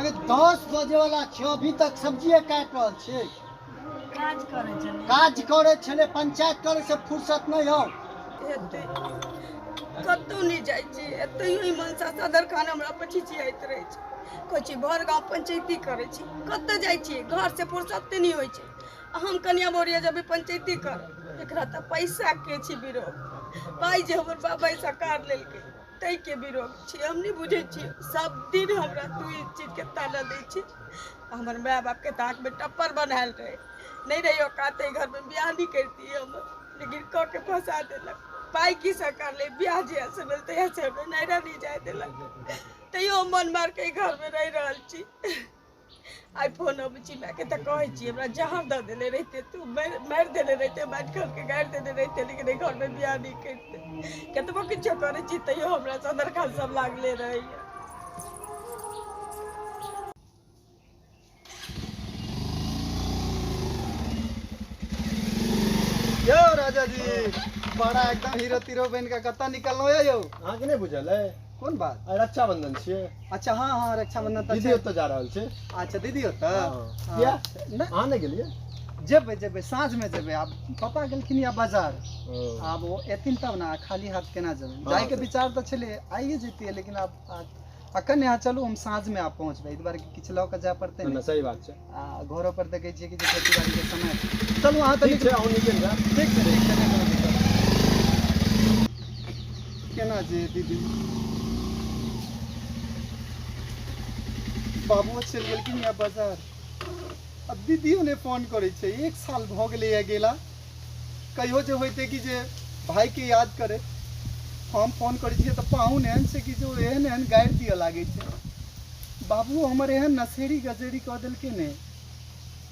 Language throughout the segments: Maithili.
अरे 10 बजे वाला छै, अभी तक सब्जिए काटि रहल छै। काज करै छलै, काज करै छलै, पंचायत करै से फुर्सत नहि हौ। हेतै कतहु नहि जाइ छी, एतहियो ई मनसा सदर खान हमरा पर छिछियाइत रहै छै। कहै छी भर गाँव पंचैती करै छी, कतऽ जाइ छी? घर से फुर्सते नहि होइ छै। हम कनिया बोरिया जेबै पंचैती कर, एकरा तऽ पैसा के छी विरोध। पाइ जे हमर बाबा सरकार लेलकै ताहिके विरोध छी। हम नहि बुझै छियै, सब दिन हमरा तू ई चीजके ताना दै छी। हमर माय बापके तऽ आँखिमे टप्पर बनायल रहै, नहि रहै औकात एहि घरमे बियाह नहि करितियै हम, लेकिन कऽ के फंसा देलक। पाइ की सरकार ले, बियाह जहियासँ भेल तहियासँ हमरा नैहरा नहि जाय देलक, तैयो हम मन मारिके एहि घरमे रहि रहल छी। आइ फोन अबै छी मायके तऽ कहै छी हमरा जहर दऽ देने रहिते, तू मारि देने रहिते, माटि खनके गाड़ि देने रहिते, लेकिन एहि घरमे बियाह नहि करिते। कतबो किछो करै छी तैयो हमरा सदर खान सब लागले रहैया। यौ राजा जी, बड़ा एकदम हीरो तीरो बन के कतऽ निकललहुँ यौ? अहाँके नहि बुझल अइ? कोन बात? आइ रक्षाबंधन छियै। अच्छा हाँ हाँ, रक्षाबंधन तऽ दीदी छै। ओतऽ जा रहल छै। अच्छा दीदी ओतऽ? हँ। किया? नहि। अहाँ नहि गेलियै? जेबै जेबै, साँझमे जेबै। आब पप्पा गेलखिन या बाजार, ओ। आब ओ एथिन तब ने, खाली हाथ केना जेबै? हँ, जायके तऽ- विचार तऽ छलै आइए जैतियै, लेकिन आब अखन यहाँ चलू, हम साँझमे आब पहुँचबै। एहि दुआरे किछु लऽ कऽ जाय पड़तै नहि, ने। सही बात छै। आ घरो पर देखै छियै कि जे खेती बाड़ीके समय। चलू अहाँ तऽ ठीक छै, अहूँ निकलि जायब। ठीक छै, ठीक छै, नहि कोनो दिक्कत। केना जे दीदी बाबुओ चलि गेलखिन या बाजार, आ दीदियो नहि फोन करै छै। 1 साल भऽ गेलैए गेला। कहियो जे होइतै कि जे भाइके याद करे, हम फोन करै छियै तऽ पाहुन एहन छै कि जे ओ एहन एहन गारि दिअ लागै छै। बाबुओ हमर एहन नशेड़ी गजेड़ी कऽ देलकै ने,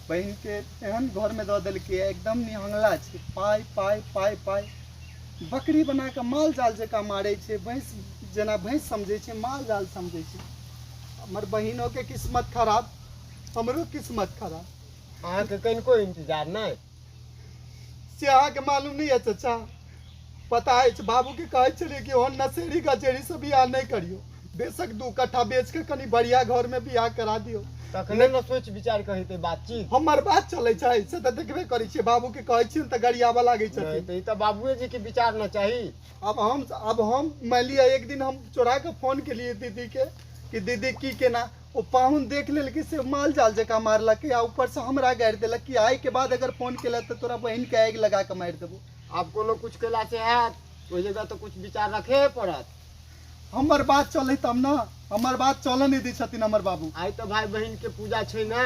बहिनके एहन घरमे दऽ देलकै, एकदम निहंगला छै। पाइ पाइ पाइ पाइ, बकरी बना कऽ माल जाल जकाँ मारै छै। भैंस जेना भैंस समझै छै, माल जाल समझै छै। हमर बहिनोके किस्मत खराब, हमरो किस्मत खराब। अहाँके कनिको इंतजार नहि? से अहाँके मालूम नहि है चचा? पता अछि, बाबूके कहै छलियै कि ओहन नशेड़ी गजेड़ी से बियाह नहि करियौ, बेशक 2 कट्ठा बेच के कनि बढ़िया घर में बियाह करा दियौ। तखने ने सोच विचार के हेतै बातचीत। हमर बात चलै छै से तऽ देखबे करै छियै। बाबूके कहै छियनि तऽ गरियाबऽ लागै नहि छथिन। तऽ ई तऽ बाबुए जी के विचार ने चाही। अब हम मानि लिअ एक दिन हम चोरा के फोन केलियै दीदी के कि दीदी की केना, ओ पाहुन देख लेलकै से माल जाल जकाँ मारलकै, आ ऊपरसँ हमरा गारि देलक कि आइ के बाद अगर फोन केलक तऽ तोरा बहिन के आगि लगा के मारि देबो। आब कोनो कुछ केला से हैत? ओहि जगह तऽ कुछ विचार रखे पड़त। हमर बात चलै तब ने, हमर बात चलऽ नहि दै छथिन हमर बाबू। आइ तऽ भाय बहिन के पूजा छै ने,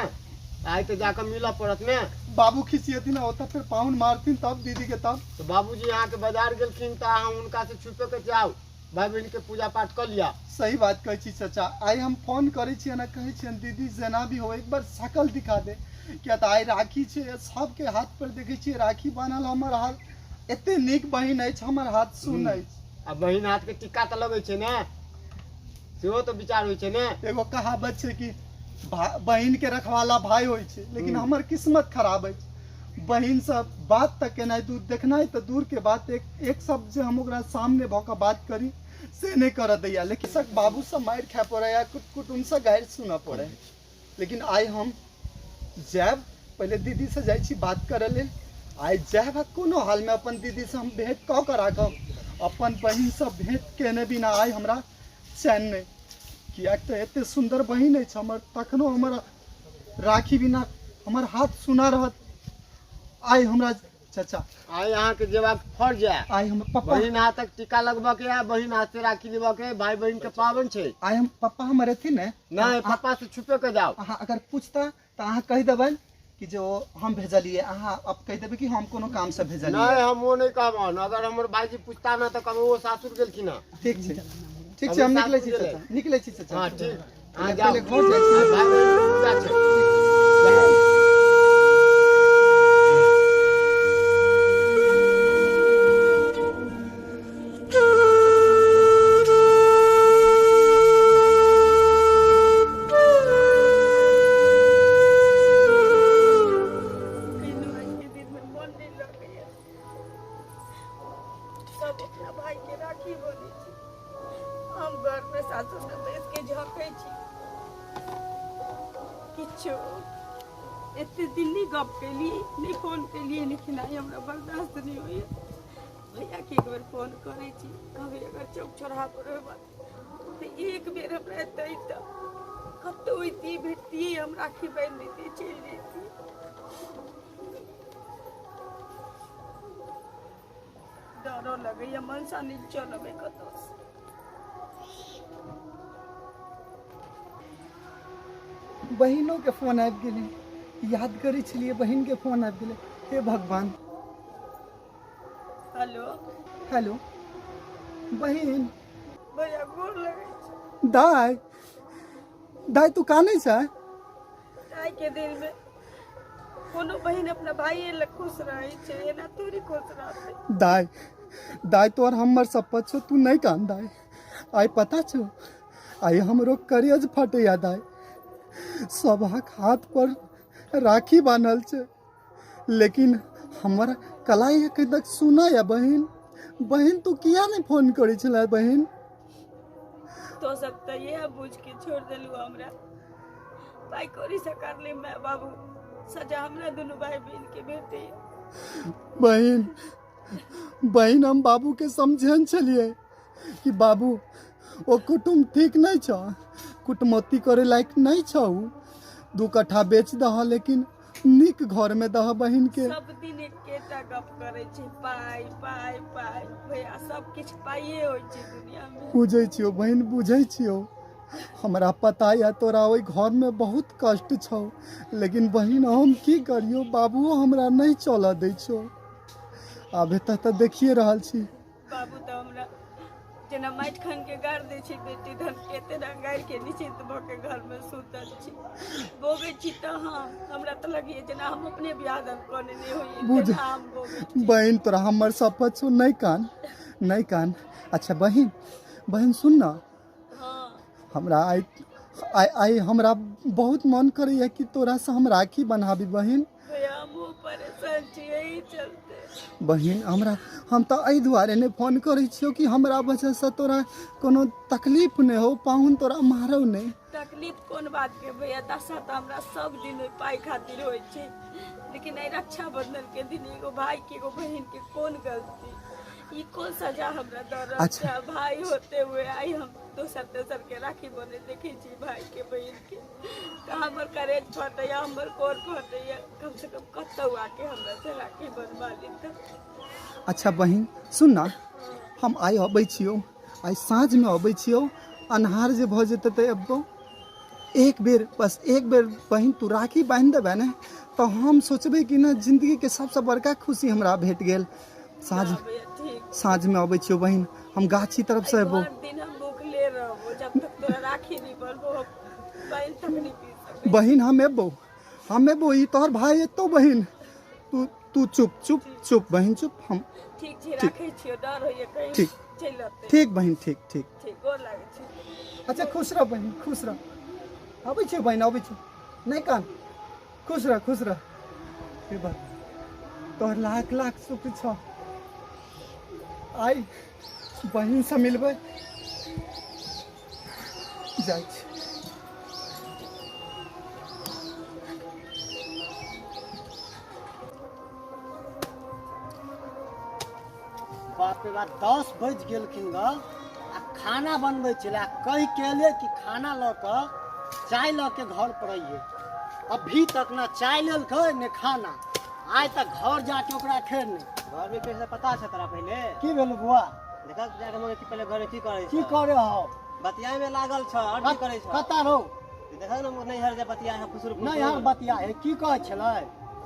आइ तऽ जाकऽ मिलऽ पड़त ने। बाबू खिसियेथिन आ ओतऽ फेर पाहुन मारथिन तब दीदी के तब। तऽ बाबूजी अहाँके बाजार गेलखिन तऽ अहाँ हुनका से छुपे के जाउ, भाय बहिन के पूजा पाठ कऽ लिअ। सही बात कहै छी चाचा। आइ हम फोन करै छियनि आ कहै छियनि दीदी जेना भी हो एक बार शकल दिखा दे, किया तऽ आइ राखी छै, सबके हाथ पर देखै छियै राखी बान्हल, हमर हाथ एते नीक बहिन अछि, हमर हाथ सुन अछि। आ बहिन हाथ के टिक्का तऽ लगै छै ने, सेहो तऽ विचार होइ छै ने। एगो कहावत छै कि बहिन के रखवाला भाई होइ छै, लेकिन हमर किस्मत खराब अछि। बहिन से बात तऽ केनाइ दूर, देखनाइ तऽ दूर के बात, एक एक शब्द जे हम ओकरा सामने भऽ कऽ बात करी से नहि करऽ दैया। लेकिन सब बाबू से मारि खाय पड़ै या कुटुम्ब से गारि सुनऽ पड़ै, लेकिन आइ हम जायब, पहिले दीदी से जाइ छी बात करऽ लेल। आइ जायब आ कोनो हालमे अपन दीदी से हम भेंट कऽ कऽ राखब। अपन बहिन से भेंट केने बिना आइ हमरा चैन नहि, किएक तऽ एते सुन्दर बहिन अछि हमर, तखनो हमर राखी बिना हमर हाथ सुना रहत। आइ हमरा चाचा आइ अहाँके जेबाक फर्ज है। आइ हम पप्पा बहिन हाथक टीका लगबऽ के है, बहिन हाथ से राखी लेबऽ के है, भाई बहिन के पाबनि छै। आइ हम पप्पा हमर एथिन ने? नहि, पप्पा से छुपे के जाउ। अहाँ अगर पूछता तऽ अहाँ कहि देबनि कि जे ओ हम भेजलियै, अहाँ अब कहि देबै कि हम कोनो काम से भेजलियै। नहि, हम ओ नहि कहबनि। अगर हमर भाईजी पूछता ने तऽ कहबै ओ सासुर गेलखिन हँ। ठीक छै, ठीक छै, हम निकलै छी चाचा, निकलै छी चाचा। हँ ठीक, अहाँ जाउ। पहिले घर जाइ छी। भाई बहिन के पूजा छै। कहिनो आजके दिनमे मन नहि लगैया। सब अपना भाईके राखी बनै छै, हम घरमे सासुरमे बैस के झकै छी। किछो एते दिन नहि गप केलियै, नहि फोन केलियै, लेकिन आइ हमरा बर्दाश्त नहि होइए। भैयाके एक बेर फोन करै छी, कहबै अगर चौक चौराहा पर रहबै तऽ एक बेर हमरा एतै तऽ कतहु अइतियै, भेटतियै, हम राखी बान्हि दैतियै, चलि जैतियै। डरो लगैए, मनसा नहि चलबै कतहु। बहिनो के फोन आबि गेलै, याद करै छलियै, बहिन के फोन आबि गेलै। हे भगवान। हेलो। हेलो बहिन। भैया गोर लगै छै। दाय दाय तू कानै छै? आइ के दिन में कोनो बहिन अपना भाई लए खुश रहै छै, एना थोड़ी खुश रहतै। दाय दाय तोहर हमर शपथ छौ, तू नहि कान दाय। आइ पता छौ, आइ हमरो करेज फटैया दाय। सभक हाथ पर राखी बान्हल छै, लेकिन हमर कलाई एखन तक सुना या बहिन। बहिन तू किया नहि फोन करै छलै बहिन? तो सब तऽ इएह बुझ के छोड़ देलू हमरा। पाइ कौड़ी से करले माय बाबू सजा हमरा दुनू भाई बहिन के भेटैया। बहिन बहिन हम बाबू के समझेन छलियै कि बाबू ओ कुटुम्ब ठीक नहि छौ, कुटमौती करे लायक नहि छौ, 2 कट्ठा बेच दह लेकिन नीक घर में दह बहिन के। सब दिन एकेटा गप करै छै, पाइ पाइ पाइ। भैया सब किछु पाइए होइ छै दुनिया में। बुझै छियौ बहिन, बुझै छियौ, हमरा पता यऽ तोरा ओहि घर में बहुत कष्ट छौ, लेकिन बहिन हम की करियौ, बाबुओ हमरा नहि चलऽ दै छौ। आब एतऽ तऽ देखिए रहल छी। बाबू तऽ हमरा जेना माटि खन के गाड़ि दै छै बेटी धन के, तेना गाड़ि के निश्चिंत भऽ के घर में सुतल छी। बोगै छी तऽ हमरा तऽ लगैए जेना हम अपने बियाह दान कऽ लेने होइए, तेना हम बोगै छी। बहिन तोरा हमर शपथ छौ, नहि कान नहि कान। अच्छा बहिन, बहिन सुन ना, हमरा आइ आइ आइ हमरा बहुत मन करैए कि तोरासँ हम राखी बन्हाबी बहिन। भैया हमहूँ परेशान छी एहि चलते। बहिन हमरा हम तऽ एहि दुआरे नहि फोन करै छियौ कि हमरा वजहसँ तोरा कोनो तकलीफ नहि हो, पाहुन तोरा मारौ नहि। तकलीफ कोन बात के भैया, दशा तऽ हमरा सब दिन ओहि पाइ खातिर होइ छै, लेकिन एहि रक्षाबंधन के दिन एगो भाई के एगो बहिन के कोन गलती, ई कोन सजा हमरा दऽ रहल अच्छा। छै। भाई होते हुए आइ हम दोसर तेसर के राखी बने देखै छी भाई के बहिन के, तऽ हमर करेज फटैया, हमर कोर फटैया। कम से कम कतौ आके हमरा से राखी बनवा ली। अच्छा बहिन सुन ना, हम आइ अबै छियौ, आइ साँझमे अबै छियौ, अन्हार जे भऽ जेतै तऽ एबौ। एक बेर बस एक बेर बहिन तू राखी बान्हि देबै ने तऽ हम सोचबै कि ने जिन्दगीके सबसँ बड़का खुशी हमरा भेट गेल। साँझ साँझमे अबै छियौ बहिन, हम गाछी तरफसँ एबौ। दिन हम भूखले रहबो जब तक तोरा राखी नहीं बनबो, पानि तक नहीं पी सकबै। बहिन हम एबौ, हम एबौ, ई तोहर भाई एतौ बहिन। तू तू चुप चुप चुप बहिन चुप। हम ठीक छै, राखै छियौ, डर होइए कहीं ठीक। चलि अतै। ठीक बहिन, ठीक ठीक ठीक, गोर लागै छी। अच्छा खुश रह बहिन, खुश रह। अबै छियौ बहिन, अबै छियौ, नहि कान, खुश रह खुश रह। हे बात तोहर लाख लाख शुक्र छौ, आइ बहिनसँ मिलबै। जाइ छी। बाप रे बाप, 10 बजि गेलखिन ग, आ खाना बनबै छलै, आ कहि के एलियै कि खाना लऽ कऽ चाय लऽ के घर पर अइयै, अभी तक ना चाय लेलकै ने खाना। आइ तक घर जाके ओकरा खेर नहि। घर में कैसे पता छै तोरा पहिले? की भेल बुआ? देखा जाके मगर की पहिले घर में की करै की करे हौ? बतियाए में लागल छ, और की करै छ? कता रहो? देखा ना नैहर जे बतियाए है खुसुर खुसुर। नैहर बतियाए है, की कहै छलै?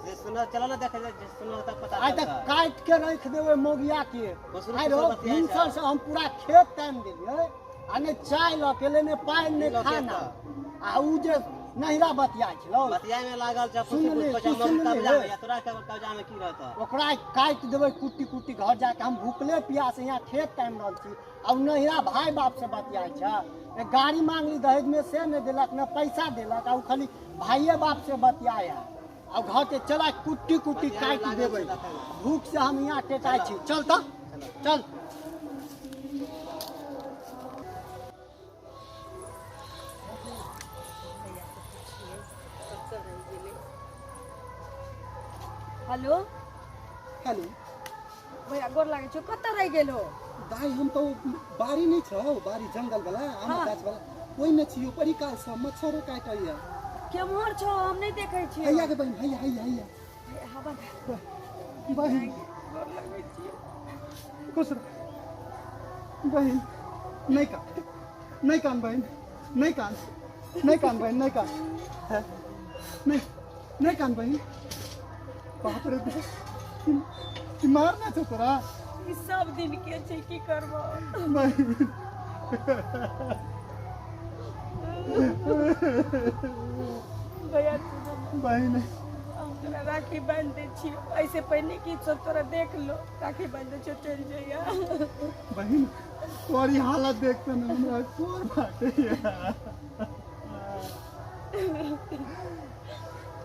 से सुन चल ना देखे जे सुन तक पता आइ तक काटि के राखि देबै मौगिया के। खुसुर आइ रहो खुसुर बतियाए छै। भिनसर से हम पूरा खेत तानि देलियै, आ नहि चाय लऽ के एलै, नहि पानि, नहि खाना। आ उ जे नैहरा बतियाइ छलौ, बतियाए में लागल छ, सुनली, खुसुर तू खुसुर मौगी सुनली कब्जा रे? में, या तोरा के कब्जा में की रहतौ? ओकरा काटि देबै कुट्टी कुट्टी। घर जाके हम भूखले प्यासे यहाँ खेत तानि रहल छी, आ उ नैहरा भाय बाप से बतियाइ छै। एक गाड़ी मांगली दहेज में, से नहि देलक, न पैसा देलक, आ उ खाली भाइये बाप से बतियाए है। आ घर के चला कुट्टी कुट्टी काटि देबै, भूख से हम यहाँ टेकाइ छी। चल तऽ चल। हेलो हेलो भैया गोर लागै छौ, कतऽ रहि गेल हो? दाइ हम तऽ बाड़ी नहि छौ, बाड़ी जंगल वाला आम गाछ वाला ओहिमे छियौ, बड़ी कालसँ मच्छरो काटैया। केम्हर छौ? हम नहि देखै छियौ। हैया के बहिन, हैया हैया हैया हवा बहिन गोर लागै छियौ। खुश रह बहिन, नहि कान, नहि कान बहिन, नहि कान, नहि कान बहिन, नहि कान, नहीं नहीं कान बहिन। बाप रे बाप, मारना छौ तोरा? ई सब दिन के छै, की करबो बहिन। भैया बहिन हम तोरा राखी बांधि दै छियौ, ऐसे पहिने की सब तोरा देख लो, राखी बांधि दै छियौ, चलि जइया। बहिन तोरी हालत देख के ना हमरा कोर फाटैया।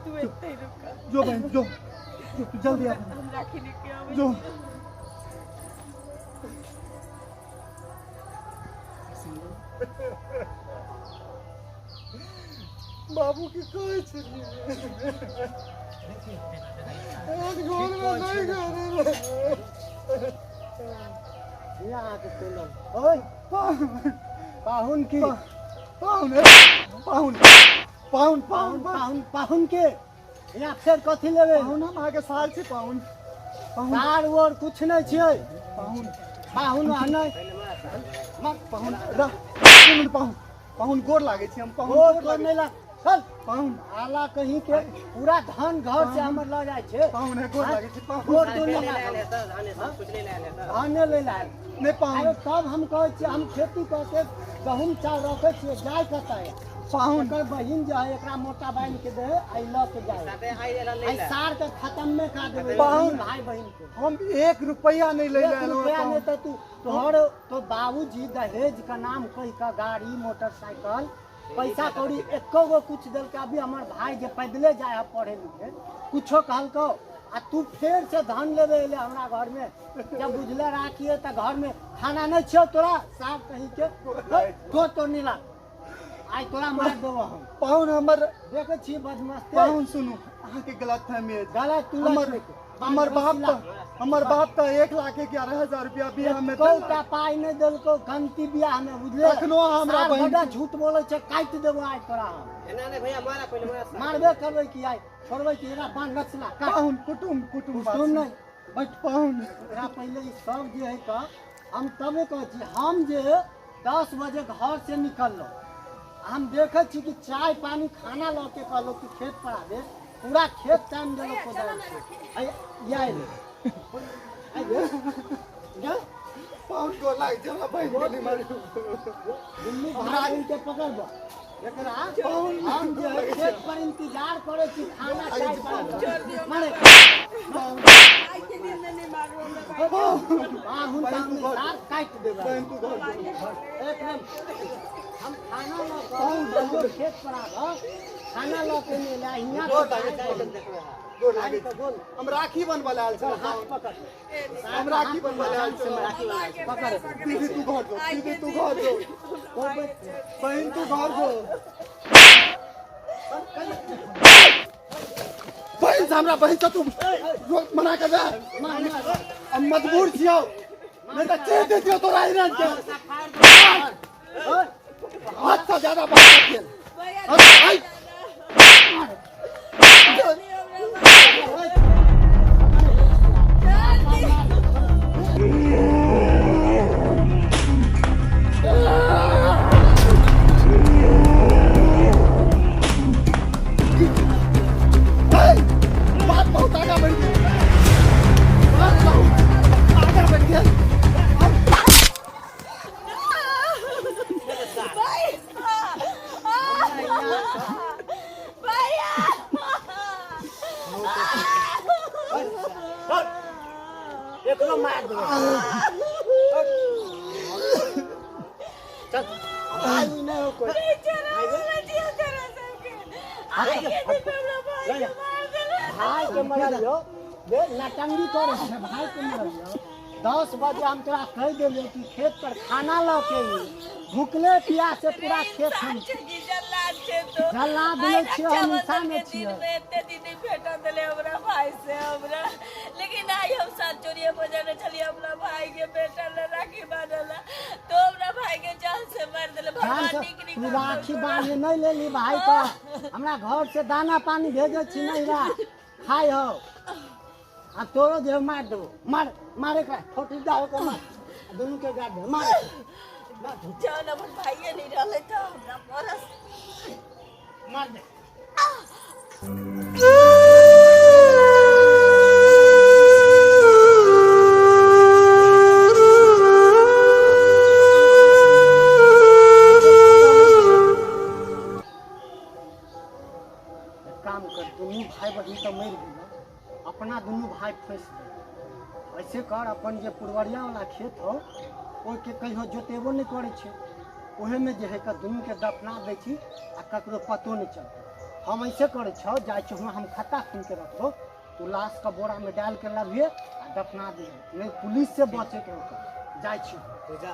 तू एतै रुक। जो बहिन जो, जो तू जल्दी आ। हम राखी लेके आबै जो। बाबू के कहै छलियै एक घरमे नहि करे। अहाँके सुनल ओइ पाहुन की पाहुन पाहुन पाहुन पाहुन पाहुन पाहुन के यहाँ फेर कथी लेबै? पाहुन हम अहाँके साल छी पाहुन। सार उर कुछ नहि छियै पाहुन। पाहुन नहि पाहुन पाहुन पाहुन गोर लागै छी हम पाहुन। गोर नहि लाग, चल पाहुन। आला कहीं के पूरा धन घर से हमर लऽ जाइ छै पाहुन है, गोर लागै छी पाहुन। गोर तो नहि धाने लै लायल नहि पाहुन। तब हम कहै छियै हम खेती कऽ के गहूँम चाउर रखै छियै, जाइ कतऽ पाहुन? एकर बहिन जे है एकरा मोटा बान्हि के दे आई लऽ के जाय, आई सार के खत्म में का देबै पाहुन। भाई बहिन के हम 1 रुपया नहीं ले एक रुपया नहीं तो तू तोहर तो बाबूजी दहेज का नाम कह के गाड़ी मोटरसाइकिल पैसा कौड़ी एको गो कुछ देलकै। अभी हमर भाई जे पैदले जाय है पढ़े लिखे कुछो कहलकौ आ तू फेर से धन लेबे एले हमरा घर में। जब बुझले राखिए तऽ घर में खाना नहीं छियौ तोरा साफ कहीं के तो तो नहीं लाग, आइ तोरा मार देबो हम। पाहुन हमर देखै छी बदमाश। पाहुन सुनू, अहाँके गलत फहमी अछि। गलत तू हमर बाप तऽ हमर बाप तऽ 1,11,000 रुपया बियाह में एकोटा पाइ नहि देलकौ गंती बियाह में, बुझले? तखनो हमरा बहिन बड़ा झूठ बोलै छै, काटि देबो आइ तोरा हम। एना नहि भैया, मारा पहिले मारा। मारबे करबै की आइ छोड़बै की? एकरा बान्ह नचला पाहुन। कुटुम कुटुम कुटुम नहि बैठ पाहुन। एकरा पहिले ई सब जे है का हम तबे कहै छी। हम जे 10 बजे घर से निकललहुँ, हम देखै छी कि चाय पानी खाना लऽ के कहलहुँ कि खेत पर आबे, पूरा खेत टाइम देलक कोदारि से। पाहुन गोर लागि छै हमरा बहिन के नहि मारू। दुनू भाई बहिन के पकड़बो एकरा। हम जे है खेत पर इंतजार करै छी खाना चाय पानी मारे। आइ के दिन में नहीं मारू हमरा भाई। पाहुन सार काटि देबै बहिन तू घर एकदम। हम खाना लऽ कऽ खेत पर आबऽ, खाना लऽ के नहि ला हियाँ। गोर लागै छी हम, राखी बनबै लए आयल छलहुँ। हाथ पकड़, हम राखी बनबै लए आयल छलहुँ। पकड़। दीदी तू घर जो, दीदी तू घर जो, बहिन तू घर जो। बहिन से हमरा बहिन से तू मना कर दे, हम मजबूर छियौ, नहीं तऽ चीर देतियौ तोरा हिरन के। हाथ से ज्यादा बात कर गेल। बात बहुत आगा बढ़ गेल, बात बहुत आगा बढ़ गेल। एकरो मार देबै। चल भाई नहि हो कोइ। भाई के मरलियो बे, नटंगी करे छै भाई के मरलियो। 10 बजे हम तोरा कहि देलियै कि खेत पर खाना लऽ के अइहे। भुखले प्यासे पूरा खेत हम जल्ला देने छियै, हम इंसान छियै। एते दिन नहीं भेटल देले हमरा भाई से हमरा, लेकिन आई हम सात चोरिया बजाने छलियै अपना भाई के बेटा ले राखी बांधला तो हमरा भाई के जान से मार देले। जान भगवान से नीक तू निकाल राखी बांधे नहीं लेली भाई का, हमरा घर से दाना पानी भेजे छी नहीं रा खाइ हो। आ तोरो जे मार देबो, मार मारे का फोटी दाओ के मार, दुनू के गाड़ दे मार। जान अपन भाइये नहीं रहले तो हमरा मरस मार दे। एक काम कर, दुनू भाई बहिन तो मरि गेल, अपना दुनू भाई फंसि गेल। ऐसे कर, अपन जे पुरवरिया वाला खेत हो ओहिके कहियो जोतेबो नहि करै छै, ओहेमे जे है के दुनू के दफना दै छी आ ककरो पतो नहि चलतै। हम ऐसे करै छौ, जाइ छी हुआँ हम खत्ता खून के रखबो, तू लाश के बोरा में डाल के लबिहे आ दफना दिहे, नहीं पुलिस से बचे के होतौ। जाइ छी। तू जा।